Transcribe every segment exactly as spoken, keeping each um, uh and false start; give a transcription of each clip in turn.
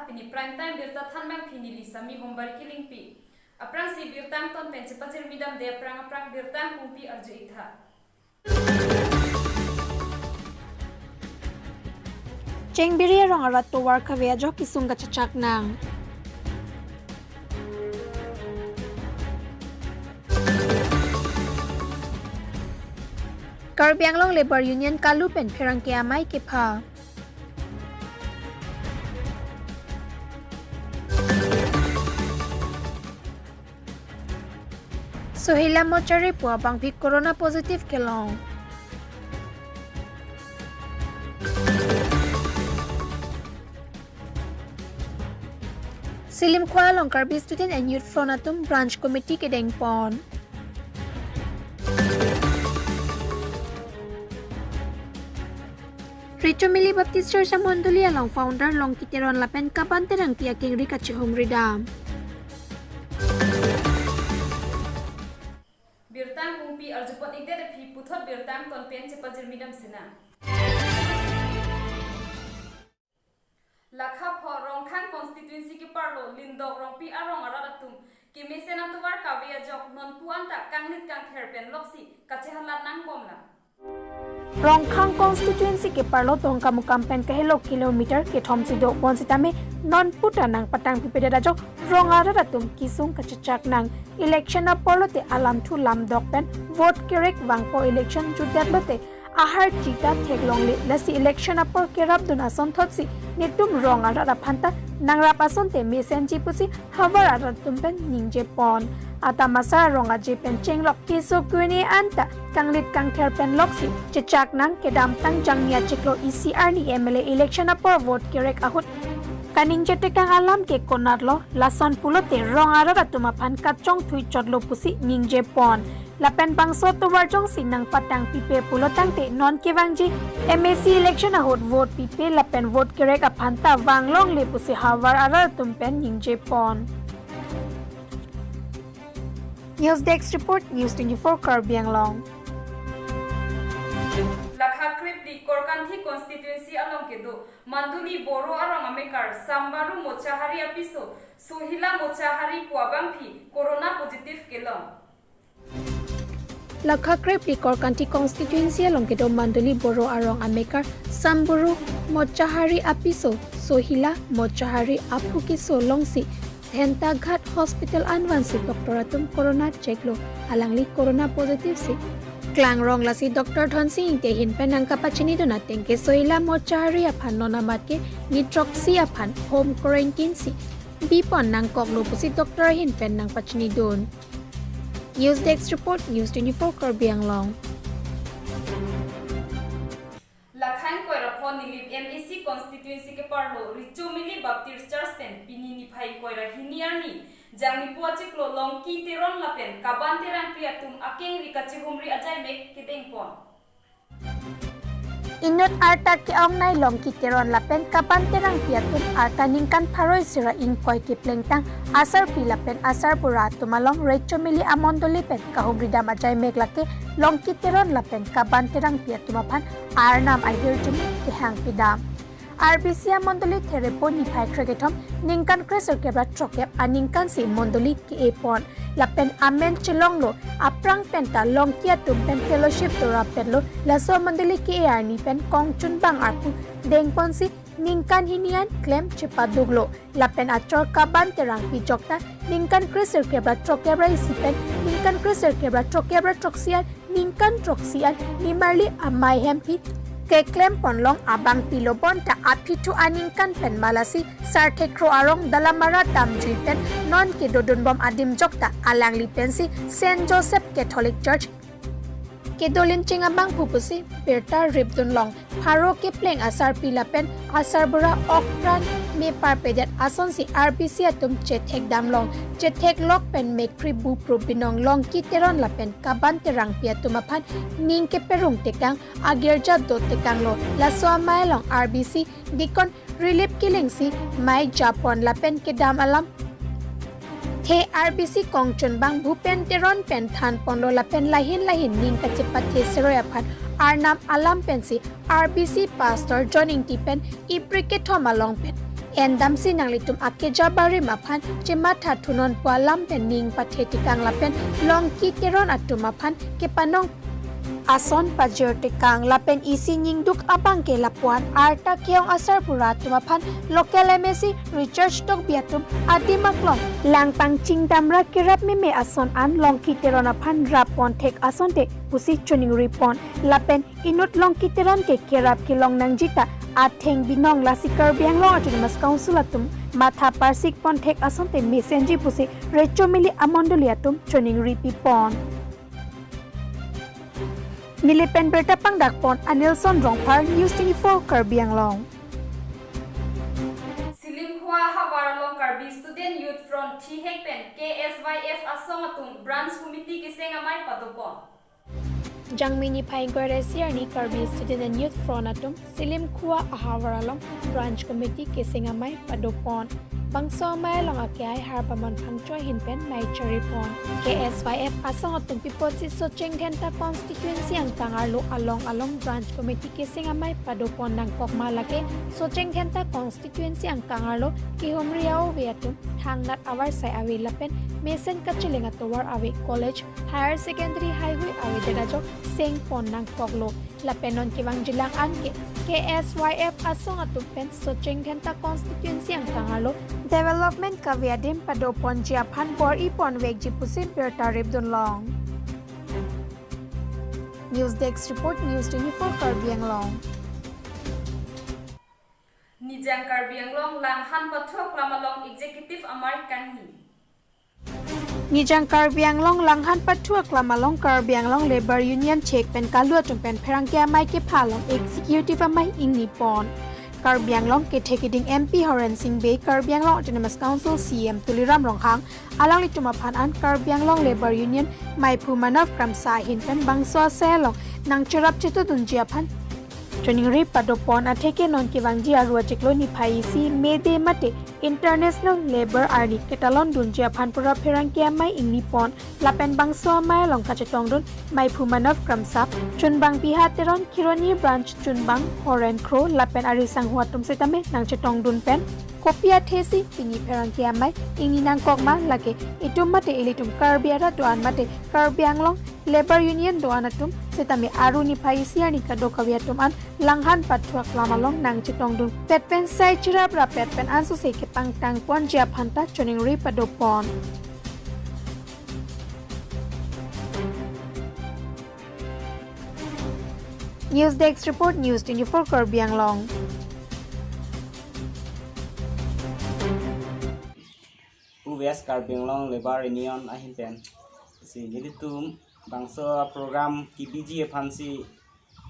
Pini prime time birta thanbangpi neli Sami Hombari Kilingpi. Aphrangsi birta angton pen chepajirmi damde aphrang aphrang birta angkungpi arju-iktha. Chengbiri arong arat tovar kave ajok kesung kachechak nang. Karbi Anglong Labour Union kalu pen pherangke amei kepha. Sohila Mortuary pu abangpi corona positive kelong. Silimkhua along Karbi Student and Youth Front atum branch committee kedengpon. Recho Mili Baptist Church amondoli along founder Longki Teron lapen Kaban Terangpi akengri kachihumri dam. Birta angkungpi arjupon-ikdet aphi puthot birta angton pen chepajirmi damsinang. Lakha pho Rongkhang constituency keparlo Lindok Rongpi arong arat atum kemesen atovar kave ajok nonpu anta kanglit kangther pen loksi kachehalat nangbomlang. Rongkhang constituency keparlo Dongkamukam pen kahelo kilometer kethom si do bonsitame nonpu ta nangpatangpipedet ajok rong arat atum kesung kachechak nang. Election apor lote alamthu lamdok pen vote kerek vangpo, election jutdet lote ahar chita theklongle, lasi election apor kerapdun asonthotsi netum rong arat aphanta nangrap asonte mesenji pusi havar arat atum pen ningjepon. Atam asar arong aje pen chenglok keso kune anta kanglit kangther pen loksi chechak nang, kedamtang Jangmi achiklo isi arni M L A election apor vote kerek ahut kaningje tekang alam ke konatlo, lason pulote rong arat atum aphan kachongthui chotlo pusi ningjepon. Lapen bangso tovar jongsi nangpatangpipe pulo tangte non kevangji M A C election ahut vote pipe lapen vote kerek aphanta vanglongle pusi havar arat atum pen ningjepon. News Desk Report, News twenty-four Karbi Anglong. Lakha krepli Korkanthi constituency along kedo Manduli Boro arong amekar Sambaru Mochahari apiso Sohila Mochahari pu abangpi corona positive kelong. Lakha krepli Korkanthi constituency along kedo Manduli Boro arong amekar Sambaru Mochahari apiso Sohila Mochahari aphu keso longsi Thentaghat Hospital anvansi doctor atum corona check lo, alangli corona positive si klangrong, lasi Doctor Dhonsing Ingti ahin pen nangkapachinidun ateng ke Sohila Mochahari aphan non amat ke ni throksi aphan home quarantine si bipon nangkoklo pusi doctor ahin pen nangpachinidun. News Desk Report, News twenty-four Karbi Anglong. Lakha ingkoi ra pho Nilip M A C constituency keparlo Recho Mili Baptist Church pen pini niphai ingkoi ra hini arni Jangmipo achiklo Longki Teron lapen Kaban Terangpi atum akengri kachihumri ajaimek kedengpon. Inut arta ke-ongnei Longki Teron lapen Kaban Terangpi atum arta ningkan pharo isi ra ingkoi keplengtang asarpi lapen asarbura atum along Recho Mili amondoli pen kahumri dam ajaimek lake Longki Teron lapen Kaban Terangpi atum aphan Arnam ahirjume kehang pidam. R B C amondoli Therepo niphai krekethom ningkan kresirkep ra throkkep aningkan si mondoli ke-epon. Lapen amen chelonglo, aphrang penta Longki atum pen fellowship do rapetlo, laso amondoli ke-e arni pen kongchunbang arpu dengponsi ningkan hini an klem chepaduklo. Lapen achor Kaban Terangpi jokta ningkan kresirkep ra throkkep ra isi pen ningkan kresirkep ra throkkep ra throksi an ningkan throksi an nimarli amei hemphi keklem ponlong abangpilo, bonta aphi thu aningkan pen malasi Sarthek Kro arong Dalamara Tamjui pen non kedodunbom adim jokta alangli pensi Saint Joseph Catholic Church kedo linching abangphu pusi birta ripdunlong. Pharo kepleng asarpi lapen asarbura okpran meparpedet asonsi R B C atum chethekdamlong. Chetheklok pen mekri bupru binong Longki Teron lapen Kaban Terangpi atum aphan ning keperung tekang agirja do tekanglo. Laso amei along R B C deacon Rilip Killing si mei japon lapen kedam alamthe R B C kongchunbang Bhupen Teron pen thanponlo lapen lahin lahin ning kachepathe seroi aphan Arnam alam pensi R B C pastor John Ingti pen ipri kethom along pen endamsi nanglitum akeja barim aphan chematha thunon pu alam pen ning pathe tekang lapen Longki Teron atum aphan kepanong ason pajir tekang lapen isi ningduk abang ke lapuan arta ke-ong asar pura atum aphan local M A C Richard Tokbi atum adim aklong langpang chingdamra kerap meme ason an Longki Teron aphan rap pon thek asonte pusi choningri pon lapen inut Longki Teron ke kerap kelong nangji ta atheng binong lasi Karbi Anglong Autonomous Council atum matha parsik pon thek asonte mesenji pusi recho mili amondoli atum choningri pi pon. Neli pen birta pangdak pon Anilson Rongphar, News twenty-four Karbi Anglong. Silimkhua havar along Karbi Student Youth Front thihek pen K S Y F asong atum branch committee keseng amei padopon. Jangmi niphai ingkoi ra isi arni Karbi Student and Youth Front atum Silimkhua ahavar along branch committee keseng amei padopon. Bangso amei along akehai Harpaman Phangcho ahin pen mei chari pon. K S Y F asong atum pi apotsi Socheng Dhenta constituency angkang arlo along along branch committee keseng amei padopon nangkok ma lake Socheng Dhenta constituency angkang arlo kehumri a-ove atum thangnat avarsai ave lapen mesen kacheleng atovar ave, college, higher secondary, highway avedet ajok seng pon nangkoklo. Lapen non kevangjilang an ke K S Y F asong atum pen Socheng Dhenta constituency angkang arlo development kave adim padoponji aphan bor-i ponvekji pusi birta ripdunlong. News Desk Report, News twenty-four Karbi Anglong. Nijang Karbi Anglong Langhan Pathu Aklam along Executive Amei kangni. Nijang Karbi Anglong Langhan Pathu Aklam along Karbi Anglong Labour Union chek pen kalu atum pen pherangke amei kepha along Executive Amei ingni pon. Karbi Anglong kethe keding M P Horen Sing Bey, Karbi Anglong Autonomous Council C E M Tuliram Ronghang, alanglitum aphan an Karbi Anglong Labour Union meiphu Manav Kramsa ahin pen bangso asai along nangcherap chetudunji aphan choningri padopon atheke non kevangji aru achiklo niphai isi May Day mate International Labour Arni ketalon dunji aphan pura pherangke amei ingni pon lapen bangso amei along kachetongdun meiphu Manav Kramsa, chunbang Biha Teron, Kheroni branch chunbang Horen Kro lapen ari sangho atum setame nangchetongdun pen kopi athesi pini pherangke amei ingni nangkok ma lake itum mate ilitum Karbi arat do-an mate Karbi Anglong Labour Union do-an atum setame aru niphai isi arni kadokave atum an Langhan Pathu Aklam along nangchetongdun pet pen sai chiraprap pet pen ansose kepangtang ponji aphan ta choningri padopon. News Desk Report, News twenty-four Karbi Anglong. Pu West Karbi Anglong Labour Union ahin pen si nelitum bangso program kebiji aphansi,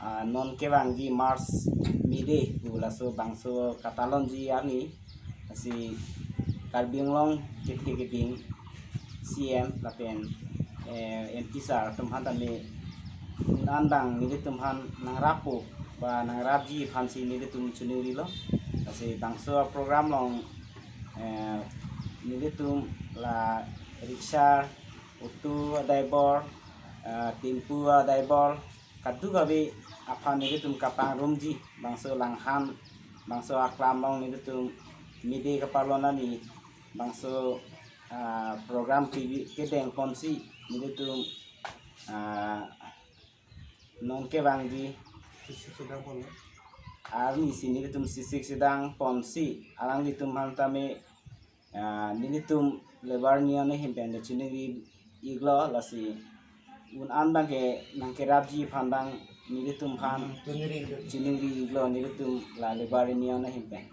ah, non kevangji March May Day pu laso bangso katalonji arni si Karbi Anglong kethe keding C E M lapen, eh, M P sir atum aphan tame un-an abang nelitum aphan nangrappo ba nangrapji aphansi nelitum choningrilo. Lasi bangso program along, eh, nelitum la rickshaw, auto driver, eh, tempo driver, kadokave aphan nelitum kapangrumji bangso Langhan, bangso aklam along nelitum May Day kapalon arni bangso, ah, program ke, kedeng ponsi nelitum, ah, non kevangji arni si nelitum sisik sidang ponsi alanglitum aphan tame, ah, nelitum Labour Union ahin pen chiningri iklo, lasi un-an abang ke nangkerapji aphan abang nelitum aphan chiningri iklo nelitum la Labour Union ahin pen.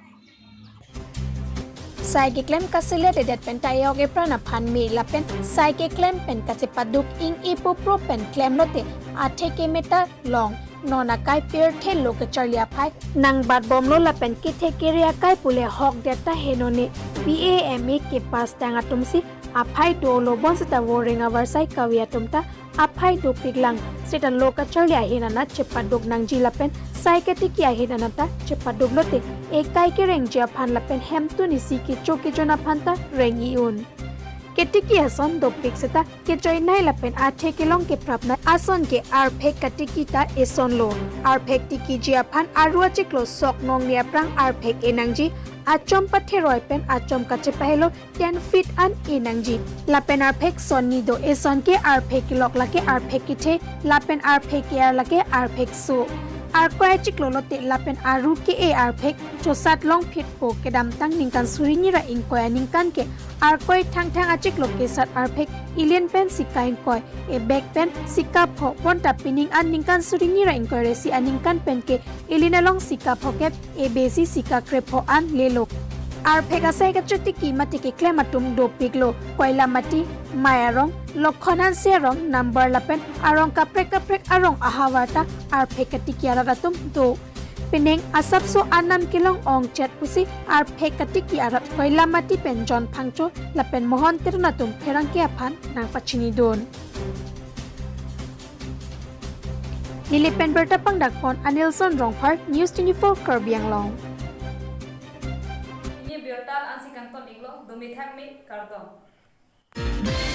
Sai keklem kaselet edet pen ta e-ok epran aphan me lapen sai keklem pen kachepaduk ing-e pu pro pen klemlote atheke meta long, non akai pirthe lo kacharli aphai nangbatbomlo lapen kethe kere akai pule hokdet ta henone B A M A kepass tang atumsi aphai dolo bonseta voreng avarsai kave atum ta aphai dopiklang seta lo kacharli ahin anat chepaduk nangji lapen sai ketiki ahin anat ta chepaduk lote ekai kerengji aphan lapen hemtun isi kecho kejon aphan ta reng-i un. Ketiki ason dopik seta kejoinai lapen athe kelong keprapnai ason ke arphek katiki ta esonlo. Arphek tikiji aphan aru achiklo sok nongni aphrang arphek enangji, achom patheroi pen achom kachepahelo ten feet an enangji. Lapen arphek sonni do, eson ke arphek kelok lake arphek kethe, lapen arphek ke-ar lake arphek so. Arkoi achiklo lote lapen aru ke-e arphek chosat longphitpo. Kedamtang ningkan suri hini ra ingkoi aningkan ke arkoi Thangthang achiklo kesat arphek ilin pen sika ingkoi, ebek pen sika pho, bonta pining an ningkan suri hini ra ingkoi ra isi aningkan pen ke ilin along sika phokep, ebesi sika krepho an lelo. Arphek asai kachetiki mate keklem atum dopiklo. Koilamati, Mai arong, Lokhon Hanse arong, Nambar lapen arong kaprek kaprek arong ahavar ta arphek katiki arat atum do. Pining asapso anam kelong ongchet pusi arphek katiki arat Koilamati pen John Phangcho lapen Mohon Teron atum pherangke aphan nangpachinidun. Neli pen birta pangdakpon Anilson Rongphar, News twenty-four Karbi Anglong. Pini birta ansi kangton iklo, dumi thak me, kardom.